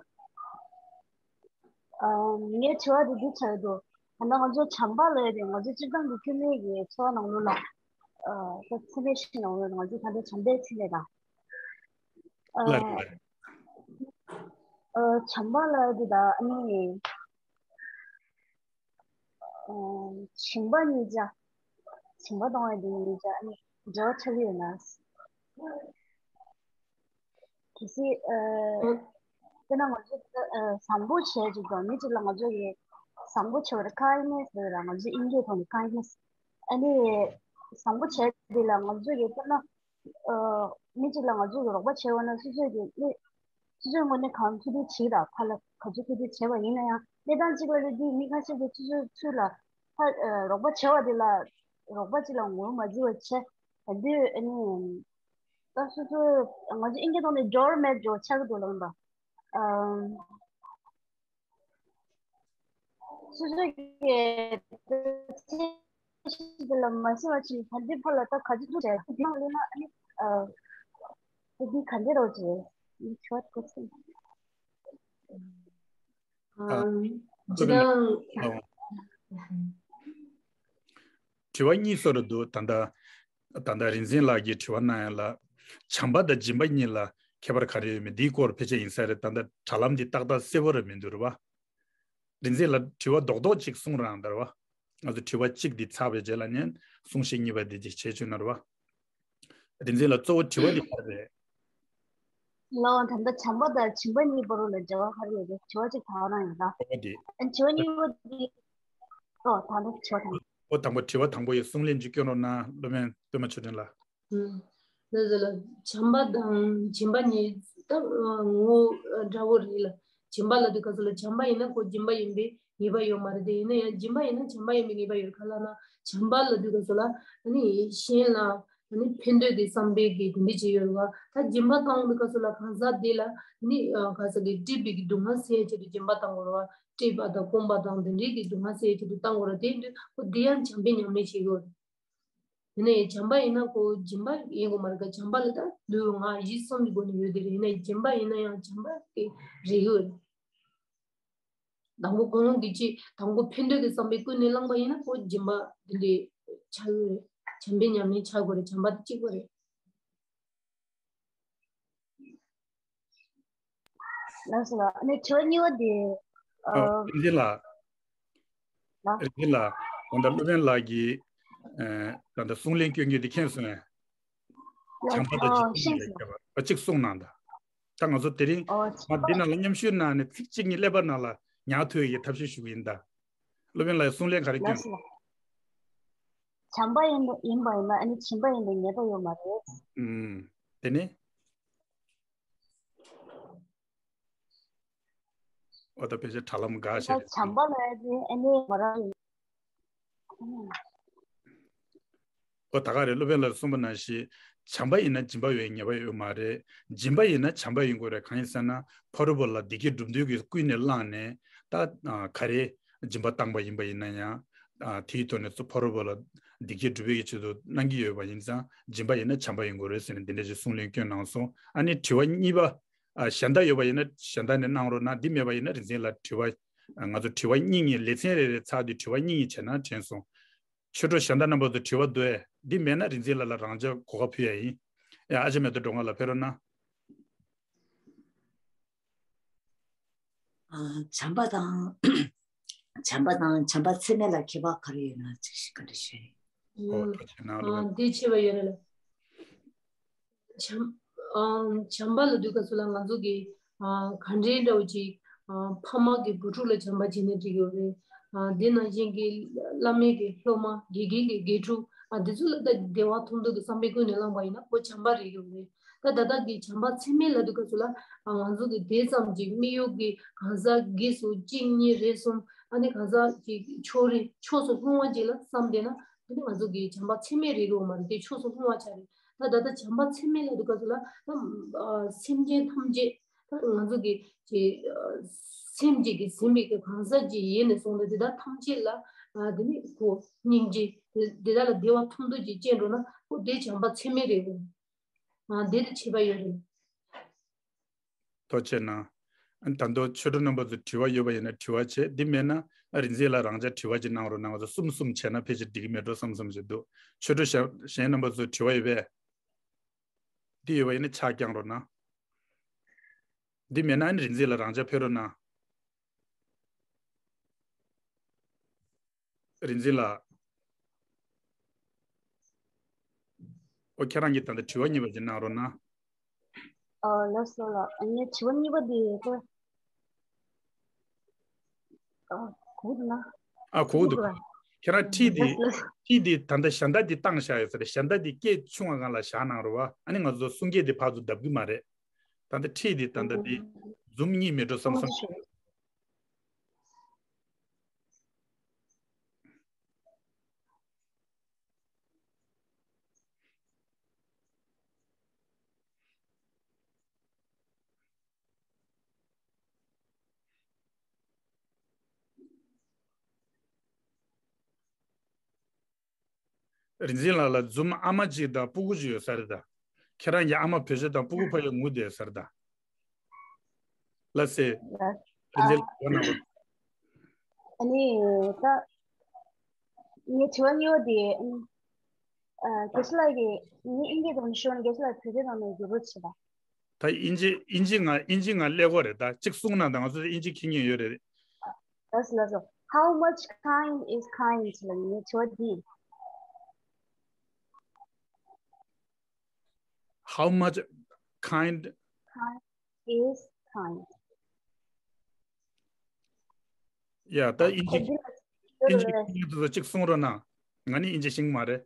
ཨ། ངའི་དྲི་བ་དེ་འདི་ཆགས་འདུག་ད་ལྟ་ང་ཚོ་བྱམས་པ་ལབ་ཡ་དེ་ང་ཚོ་སྤྱིར་བཏང་གི་སྐྱེ་དམན་གྱི་འཚོ་བ་ནང་ལོགས་ལ། ཨ། ད་ཚད་མའི་གཞི་ནང་ལོགས་ང་ཚོ་ད་ལྟ་བྱམས་པའི་ཚད་མས་དང་། ཨ། ལགས་རེད། ཨ། བྱམས་པ་ལབ་ཡ་དེ་ད་ཨ་ནི། ཨ། སྦྱིན་པ་གཉིས་ཆ། སྦྱིན་པ་གཏོང་བ་དེ་གཉིས་ཆ་ཨ་ནི་འབྲེལ་བ་ཆགས་ཀྱི་ཡོད་ན། གལ་སྲིད། ཨ། དཔེར་ན་ང་ཚོ། ཨ། བཟང་པོ་བྱས་ཅིག་དང་མི་གཅིག་ལ་ང་ཚོ་གིས་བཟང་པོ་བྱས་པར་kindness་ཟེར་བ་ལ་ང་ཚོ་དབྱིན་སྐད་ཐོག་ནས་kindness། ཨ་ནི་བཟང་པོ་བྱས་དེ་ལ་ང་ཚོ་གིས་དཔེར་ན། ཨ། མི་གཅིག་ལ་ང་ཚོ་གིས་རོགས་པ་བྱས་པ་ན་སོ་སོས་ཀྱི་མི། སོ་སོའི་ངོས་ནས་གང་ཐུབ་ཐུབ་བྱེད་དང་། ཕར་ལ་ག་ཚོད་ཐུབ་ཐུབ་བྱས་པ་ཡིན་ན་ཡང་གནས་སྟངས་གཅིག་ལ་རེད་དུས་མི་ཁ་ཤས་ཀྱིས་སོ་སོའི་ཚུར་ལ་ཕར། ཨ། རོགས་པ་བྱས་པ་དེ་ལ་རོགས་པ་གཅིག་ལ་ངོ་མ་འཛིན་པ་བྱས། དེ་དུས་ཨ་ནི་ད་སོ་སོ་ང་ཚོ་དབྱིན་སྐད་ཐོག་ནས་doormat་འདྲ་བོ་ཆགས་ཀྱི་འདུག་ལབ་ཡིན་པ། ཨམ། སོ་སོ་གི་འདི་ལ་མ་ཤེས་པ་ཅིག་ད་འདི་ཕར་ལ་ད་ག་ཚོད་ཐུབ་བྱས་དེ་ནང་ལོགས་ན་ཨ་ནི། ཨ། ད་འདི་ག་འདྲ་རོགས་བྱས་འདི་ཆོག་གོ་ཚོད། ཨ། ཨམ། ཅི་དང་། ཨ། དྲི་བ་གཉིས་སོ་རེ་འདུག་ད་ལྟ། ད་ལྟ་རིག་འཛིན་ལགས་ཀྱིས་དྲི་བ་གནང་ཡ་ལ། བྱམས་པ་དང་སྦྱིན་པ་གཉིས་ལ་ཁྱད་པར་ག་རེ་ཡོད་མེད་འདིའི་སྐོར་ཕལ་ཆེར་ཡིན་ས་རེད། ད་ལྟ་དྲ་ལམ་འདི་ཏག་ཏག་གསལ་པོ་རེད་མི་འདུག་རེད་པ། རིག་འཛིན་ལགས་དྲི་བ་རྡོག་རྡོག་ཅིག་གསུང་རང་ད་རེད་པ། ང་ཚོ་དྲི་བ་གཅིག་འདི་ཚར་བའི་རྗེས་ལ་ནས་གསུང་བཤད་གཉིས་པ་འདི་ཅིག་བྱེད་བཅུག་ན་རེད་པ། རིག་འཛིན་ལགས་གཙོ་བོ་དྲི་བ་འདི་ག་རེ་རེད། ལགས་འོང་། ད་ལྟ་བྱམས་པ་དང་སྦྱིན་པ་གཉིས་བར་ལ་འབྲེལ་བ་ག་རེ་ཡོད་རེད། དྲི་བ་གཅིག་ད་ག་རང་ཡིན་ད། དྲི་བ་འདི། ཨ། དྲི་བ་གཉིས་པ་འདི། ཨོ་ད་ལྟ་དྲི་བ་དང་། ཨོ་དང་པོ་དྲི་བ་དང་པོ་ཡི་གསུང་ལན་ཅིག་སྐྱོན་རོགས་གནང་། སློབ་དཔོན་པད་མ་ཆོས་སྒྲོན་ལགས། ཨུམ། ལགས་སོ་ལགས། བྱམས་པ་དང་སྦྱིན་པ་གཉིས་ད་ངོ་བོ་འདྲ་བོ་རེད་ལ། སྦྱིན་པ་ལབ་དུས་སྐབས་སུ་ལ་བྱམས་པ་ཡིན་ན་ཁོ་སྦྱིན་པ་ཡིན་པའི་ངེས་པ་ཡོད་མ་རེད་དེ། ཡིན་ན་ཡང་སྦྱིན་པ་ཡིན་ན་བྱམས་པ་ཡིན་པའི་ངེས་པ་ཡོད་རེད། ག་ལབ་ན་བྱམས་པ་ལབ་དུས་སྐབས་སུ་ལ་ཨ་ནི་གཞན་ལ་ཨ་ནི་ཕན་འདོད་ཀྱི་བསམ་པའི་གི་དེ་འདྲ་བྱེད་ཡོད་རེད་པ། ད་སྦྱིན་པ་བཏང་དུས་སྐབས་སུ་ལ་གང་ཟག་དེ་ལ་ཨ་ནི་ག་ཟེར་གི་སྲིད་པའི་གི་སྡུག་བསྔལ་སེལ་ཆེད་དུ་སྦྱིན་པ་བཏང་དགོས་རེད་པ། སྲིད་པ་དང་སྐོམ་པ་དང་དེ་འདྲའི་གི་སྡུག་བསྔལ་སེལ་ཆེད་དུ་བཏང་དགོས་རེད། དེ་དུས་ཁོ་དེ་ཡང་བྱམས་པའི་ཉམས་ལེན་བྱེད་ཀྱི་ཡོད་རེད། ཡིན་ནའི་བྱམས་པ་ཡིན་ན་ཁོ་སྦྱིན་པ་ཡིན་དགོས་མ་རེད་ཀ། བྱམས་པ་ལ་ད་ལུས་ངག་ཡིད་གསུམ་གྱི་སྒོ་ནས་ཡོད་དེ་རེད། ཡིན་ནའི་སྦྱིན་པ་ཡིན་ན་ཡང་བྱམས་པ་དེ་རེད་ཡོད་རེད། དང་པོ་ཀུན་སློང་གི་ཅི་དང་པོ་ཕན་འདོད་ཀྱི་བསམ་པས་ཀུན་ནས་བསླངས་པ་ཡིན་ན་ཁོ་སྦྱིན་པ་དེ་འདྲའི་ཆགས་ཡོད་རེད། བྱམས་པའི་ཉམས་ལེན་ཆགས་དགོས་རེད། བྱམས་པ་དེ་གཅིག་པ་རེད། ལགས་སོ་ལགས། ཨ་ནི་དྲི་བ་གཉིས་པ་དེ། ཨ། ཨ། རིག་འཛིན་ལགས། ལགས། རིག་འཛིན་ལགས། ད་ལྟ་སློབ་དཔོན་ལགས་ཀྱིས། ཨ། ད་ལྟ་གསུང་ལན་སྐྱོན་གྱི་དེ་མཁྱེན་སོང་ངས། ལགས། བྱམས་པ་དང་ཨོ་སྦྱིན་པ་གཉིས་ལ་ཁྱད་པར་གཅིག་གསུངས་གནང་དང་། ད་ང་ཚོ་དེ་རིང་ཨོ་མ་འདི་ནང་ལ་མཉམ་ཞུགས་གནང་ནས་ཚིག་གཅིག་གཉིས་ཀླད་པ་ནང་ལ་ཉར་ཐུབ་ཡག་གི་ཐབས་ཤེས་ཞུ་གི་ཡིན་ད། སློབ་དཔོན་ལགས་གསུང་ལན་ག་རེ་སྐྱོན། ལགས་སོ་ལགས། བྱམས་པ་ཡིན་པ་ཡིན་པ་ཡིན་ན་ཨ་ནི་སྦྱིན་པ་ཡིན་པའི་ངེས་པ་ཡོད་མ་རེད། ཨུམ། དེ་ནི། ཨོ་ད་ཕལ་ཆེར་དྲ་ལམ་འགག་ཤག་རེད། བྱམས་པ་ལ་ཡ་དེ་ཨ་ནི་མ་རང་ཡིན། ཨོ་ད་ག་རེད། སློབ་དཔོན་ལགས་གསུངས་པ་ནང་བཞིན་བྱམས་པ་ཡིན་ན་སྦྱིན་པ་ཡོད་ངེས་པ་ཡོད་མ་རེད། སྦྱིན་པ་ཡིན་ན་བྱམས་པ་ཡིན་དགོས་རེད། གང་ཡིན་ཟེར་ན་ཕ་རོལ་པོ་ལ་བདེ་སྐྱིད་སྒྲུབ་འདོད་ཀྱི་ཀུན་ནས་བསླངས་ནས་ད་ག་རེ་སྦྱིན་པ་བཏང་པ་ཡིན་པ་ཡིན་ན་ཡང་དེའི་ཐོག་ནས་ཕ་རོལ་པོ་ལ་བདེ་སྐྱིད་སྒྲུབ་པའི་ཆེད་དུ་གནང་གི་ཡོད་པ་ཡིན་ཙང་སྦྱིན་པ་ཡིན་ན་བྱམས་པ་ཡིན་དགོས་རེད་ཟེར་ནས་འདི་འདྲ་ཞིག་གསུང་ལན་བསྐྱོན་གནང་སོང་། ཨ་ནི་དྲི་བ་གཉིས་པ། ཨ། གཞན་དག་ཡོད་པ་ཡིན་ན་གཞན་དག་ནས་གནང་རོགས་གནང་། འདི་མེད་པ་ཡིན་ན་རིག་འཛིན་ལགས་དྲི་བ། ཨ། ང་ཚོ་དྲི་བ་གཉིས་གཉིས་ལེ་ཚན་རེ་རེ་ཚར་དུས་དྲི་བ་གཉིས་གཉིས་བྱས་ན་དྲན་སོང་། ཆོས་གྲོགས་གཞན་དག་རྣམ་པ་ཚོ་དྲི་བ་འདུག་ཨེ། འདི་མེད་ན་རིག་འཛིན་ལགས་ལ་རང་འཇགས་གོ་སྐབས་ཕུལ་ཡ་ཡིན། ཡ། ཨ་ཅག་མེ་ཏོག་སྒྲོལ་དཀར་ལགས་ཕེབས་རོགས་གནང་། ཨ། བྱམས་པ་དང་། བྱམས་པ་དང་བྱམས་པ་ཚད་མེད་ལ་ཁྱད་པར་ག་རེ་ཡོད་ན་ཅིག་ཤིག་བཀའ་འདྲི་ཞུ་ཡིན། ཨོ་ཐུགས་རྗེ་གནང་། ཨ། འདི་ཆེ་བ་ཡོད་རེད་ལ། བྱམས། ཨ་བྱམས་པ་ལབ་དུས་སྐབས་སུ་ལ་ང་ཚོ་གི་ཨ་ག་འདྲའི་འདྲ་བོ་ཅིག་ཨ་ཕ་མ་གི་བུ་ཕྲུག་ལ་བྱམས་པ་བྱས་ནས་འགྲིག་ཡོད་རེད། ཨ་དེ་ནང་བཞིན་གྱི་བླ་མའི་གི་སློབ་མ་དགེ་རྒན་གྱི་དགེ་ཕྲུག་ཨ་དེ་ཚོ་ལ་ད་བདེ་བ་ཐོབ་འདོད་ཀྱི་བསམ་པའི་ཀུན་ནས་བསླངས་པ་ཡིན་ན་ཁོ་བྱམས་པ་རེད་ཡོད་རེད། ད་ད་ལྟ་གི་བྱམས་པ་ཚད་མེད་ལབ་དུས་སྐབས་སུ་ལ་ཨ་ང་ཚོ་གི་དེ་ཙམ་གྱི་དམིགས་ཡུལ་གྱི་གང་ཟག་སྒེར་སུ་གཅིག་གཉིས་རེ་གསུམ་ཨ་ནི་གང་ཟག་གི་ཕྱོགས་རེ་ཕྱོགས་སུ་ལྷུང་བ་ཅིག་ལ་བསམ་བསྡད་ན་དེ་ནི་ང་ཚོ་གི་བྱམས་པ་ཚད་མེད་རེད་ཡོད་མ་རེད། དེ་ཕྱོགས་སུ་ལྷུང་བ་ཆགས་རེད། ད་ད་ལྟ་བྱམས་པ་ཚད་མེད་ལབ་དུས་སྐབས་སུ་ལ་ད་ཨ་སེམས་ཅན་ཐམས་ཅད་ད་ང་ཚོ་གི་ཅིག་ཨ་སེམས་ཅིག་གིས་ཟིན་པའི་གི་གང་ཟག་ཅིག་ཡིན་ནས་བཟུང་སྟེ་དེ་དག་ཐམས་ཅད་ལ་ཨ་དེ་ནི་ཁོ་སྙིང་རྗེ་དེ་དེ་དག་ལ་བདེ་བ་ཐོབ་འདོད་ཅིག་སྐྱེས་འགྲོ་ན་ཁོ་དེ་བྱམས་པ་ཚད་མེད་རེད་འོ། ཨ་དེ་དེ་བྱེད་པ་ཡོད་རེད། ཐུགས་རྗེ་གནང་། ཨ་ནི་ད་དུང་ཆོས་གྲོགས་རྣམ་པ་ཚོ་དྲི་བ་ཡོད་པ་ཡིན་ན་དྲི་བ་བྱེད། འདི་མེད་ན་ཨ་རིག་འཛིན་ལགས་རང་ཅག་དྲི་བ་ཅིག་གནང་རོགས་གནང་། ང་ཚོ་གསུམ་གསུམ་བྱས་ན་ཕལ་ཆེར་འགྲིག་གི་མེད་འགྲོ་བསམ་བསམ་ཞིག་འདུག་ཆོས་གྲོགས་གཞན་གཞན་རྣམ་པ་ཚོ་དྲི་བ་ཡོད་པས། འདི་ཡོད་པ་ཡིན་ན་ཕྱག་བརྐྱང་རོགས་གནང་། འདི་མེད་ན་ཨ་ནི་རིག་འཛིན་ལགས་རང་ཅག་ཕེབས་རོགས་གནང་། རིག་འཛིན་ལགས། ཨོ་ཁྱེད་རང་གིས་ད་ལྟ་དྲི་བ་གཉིས་པ་ཅིག་གནང་རོགས་གནང་། ཨ་ལགས་སོ་ལགས། ཨ་ནི་དྲི་བ་གཉིས་པ་དེ་ད་ཨ་གོ་གི་འདུག་ན། ཨ་གོ་གི་འདུག་གོ་གི་འདུག་ཁྱེད་རང་ཁྲིད་དེ་ལགས་ལགས། ཁྲིད་དེ་ད་ལྟ་ཞལ་ཏ་དེ་བཏང་བཞག་ཡོད་ས་རེད། ཞལ་ཏ་དེ་སྐད་ཆུང་བ་སྒང་ལ་བཞག་གནང་རོགས་ཨ། ཨ་ནི་ང་ཚོ་གསུང་སྐད་དེ་ཕར་ཚུར་བརྡབ་གི་མ་རེད། ད་ལྟ་ཁྲིད་དེ་ད་ལྟ་དེ་ཟུམ་གཉིས་མེད་འགྲོ་བསམ་བསམ། རིག་འཛིན་ལགས་ལ་ཛུམ་ཨ་མ་གཅིག་དང་སྤུ་གུ་གཅིག་ཡོད་ས་རེད་ད། ཁྱེད་རང་གི་ཨ་མ་བོད་ཆས་དང་སྤུ་གུ་ཕ་ཡུལ་ངུ་བསྡད་ས་རེད་ད། ལགས་སེ། ལགས། རིག་འཛིན་ལགས་ཨ་ནི་ད་ངའི་དྲི་བ་གཉིས་པ་དེ་ཨ་དགེ་བཤེས་ལགས་ཀྱིས་ངའི་ཨིན་སྐད་དང་ཤོར་ན་དགེ་བཤེས་ལགས་བོད་སྐད་ནང་ནས་བསྒྱུར་བ་བྱེད་པ། ད་ཨིན་ཇི་ཨིན་ཇི་ང་ཨིན་ཇི་ང་ཀླད་ཀོར་རེད། ད་གཅིག་གསུང་ན་ད་ང་ཚོ་ཨིན་ཇི་མཁྱེན་མཁན་ཡོད་རེད། ལགས་སོ་ལགས་སོ། How much kind is kind ལབ་ནས་དྲི་བ་འདི། How much kind is kind? ཡ་ད་ཨིན་ཇི་ཨིན་ཇི་ཁྱེད་ཚོ་གཅིག་གསུང་རོགས་གནང་། ང་ནི་ཨིན་ཇི་ཤེས་ཀྱི་མ་རེད།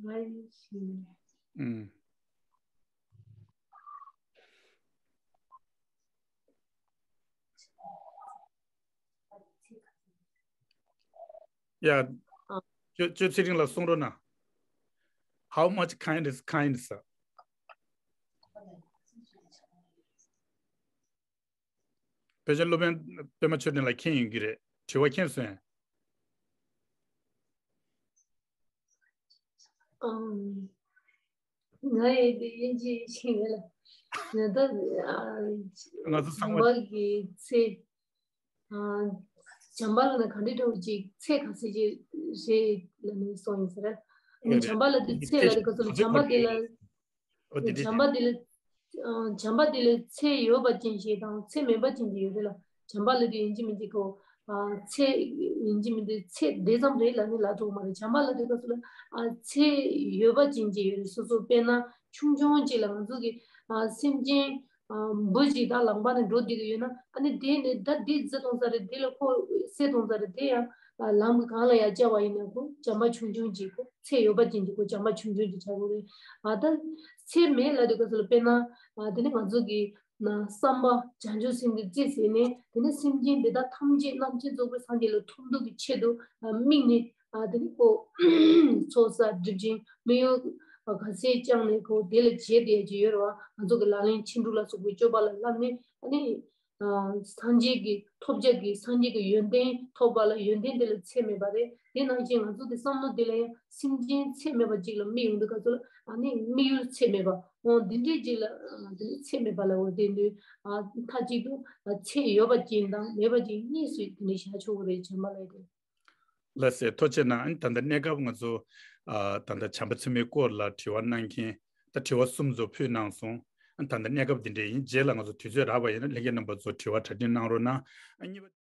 ང་ཡི་ཤེས། ཨུམ། ཡ། ཅོ་ཅོ་ཚེ་རིང་ལ་གསུང་རོགས་གནང་། How much kind is kind ཟེར། དཔེ་ཆ་སློབ་དཔོན་པད་མ་ཆོས་སྒྲོན་ལགས་མཁྱེན་ཡོང་གི་རེད། དྲི་བ་མཁྱེན་སོང་ངས་དེ་ཡིན་གྱི་ཤེས་ཡོད་ལ། ད་ང་ཚོ་ཚང་མ་བྱམས་པ་གི་ཚེ། བྱམས་པ་ལ་ན་ག་འདྲ་འདྲ་བོ་ཅིག་ཚད་ག་ཚད་ཅིག་རེད་ལ་ནི་གསུངས་ཡིན་ཟེར། ཨ་ནི་བྱམས་པ་ལ་དེ་ཚད་ལ་དེ་ག་ཚོད་ལ་བྱམས་པ་དེ་ལ། ཨོ་དེ་འདྲ་བྱམས་པ་དེ་ལ། བྱམས་པ་དེ་ལ་ཚད་ཡོད་པ་ཅན་ཞིག་དང་ཚད་མེད་པ་ཅན་ཞིག་ཡོད་རེད་ལ། བྱམས་པ་ལ་དེ་ཡིན་གཅིག་མིན་གཅིག་གོ། ཚད་ཡིན་གཅིག་མིན་གཅིག་ཚད་དེ་ཙམ་རེད་ལ་ནི་ལབ་ཐུབ་མ་རེད། བྱམས་པ་ལ་དེ་ག་ཚོད་ལ་ཚད་ཡོད་པ་ཅན་ཞིག་ཡོད་རེད། སོ་སོ་དཔེར་ན་ཆུང་ཆུང་ཅིག་ལ་ང་ཚོ་གི་སེམས་ཅན། འབུ་ཞིག་དང་ལམ་ཁ་ནས་འགྲོ་བསྡད་ཀྱི་ཡོད་ན་ཨ་ནི་དེ་ནས་ད་འདི་བརྫི་གཏོང་ས་རེད། དེ་ལ་ཁོ་བསད་གཏོང་ས་རེད། དེ་ཡང་ལམ་གྱི་སྒང་ལ་ཡར་བཅར་བ་ཡིན་ན་ཁོ་བྱམས་པ་ཆུང་ཆུང་ཅིག་ཁོ་ཚད་ཡོད་པ་ཅན་གྱི་ཁོ་བྱམས་པ་ཆུང་ཆུང་ཅིག་ཆགས་ཀྱི་རེད། ཨ་ད་ཚད་མེད་ལབ་དུས་སྐབས་སུ་ལ་དཔེར་ན་དེ་ནི་ང་ཚོ་གི་བསམ་པ་བྱང་ཆུབ་སེམས་ཀྱི་རྩིས་ཟིན་ནས་དེ་ནི་སེམས་ཅན་འདི་དག་ཐམས་ཅད་རྣམ་མཁྱེན་རྫོགས་པའི་སངས་རྒྱས་ལ་ཐོབ་འདོད་ཀྱི་ཆེད་དུ་དམིགས་ནས། ཨ་དེ་ནི་ཁོ་ཚོགས་བསགས་སྒྲིབ་སྦྱང་དམིགས་ཡུལ་ག་ཚད་བཅངས་ནས་ཁོ་དེ་ལ་བྱེད་བསྡད་ཀྱི་ཡོད་རེད་བ། ང་ཚོ་གི་ལག་ལེན་ཕྱིན་དྲུག་ལ་སོགས་པའི་སྤྱོད་པ་ལ་བསླབས་ནས་ཨ་ནི་སངས་རྒྱས་ཀྱི་ཐོབ་བྱ་གི་སངས་རྒྱས་ཀྱི་ཡོན་ཏན་ཐོབ་པ་ལ་ཡོན་ཏན་དེ་ལ་ཚད་མེད་པ་རེད། དེ་ནང་བཞིན་ང་ཚོ་གི་བསམ་བློ་དེ་ལ་ཡང་སེམས་ཅན་ཚད་མེད་པ་ཅིག་ལ་དམིགས་ཡོང་དུས་ག་ཚོད་ལ་ཨ་ནི་དམིགས་ཡུལ་ཚད་མེད་པ་འོ་འདི་འདྲའི་ཅིག་ལ་དེ་ནི་ཚད་མེད་པ་ལ་འོ་དེ་འདུས་མཐའ་གཅིག་ཏུ་ཚད་ཡོད་པ་ཅན་དང་མེད་པ་ཅན་གཉིས་སུ་དེ་ནི་བཞག་ཆོག་གི་རེད། བྱམས་པ་ལ་དེ། ལགས་སེ་ཐུགས་རྗེ་གནང་། ཨ་ནི་ད་ལྟ་གནས་སྐབས་ང་ཚོ་ཨ་ད་ལྟ་བྱམས་པ་ཚད་མའི་སྐོར་ལ་དྲི་བ་གནང་མཁན་ད་དྲི་བ་གསུམ་ཚོ་ཕུལ་གནང་སོང་། ཨ་ནི་ད་ལྟ་གནས་སྐབས་འདི་འདྲ་ཡིན། རྗེས་ལ་ང་ཚོ་དུས་ཚོད་རག་པ་ཡིན་ན་ལྷན་རྒྱས་རྣམ་པ་ཚོ་དྲི་བ་གྲ་སྒྲིག་གནང་རོགས་གནང་། ཨ་གཉིས་པ།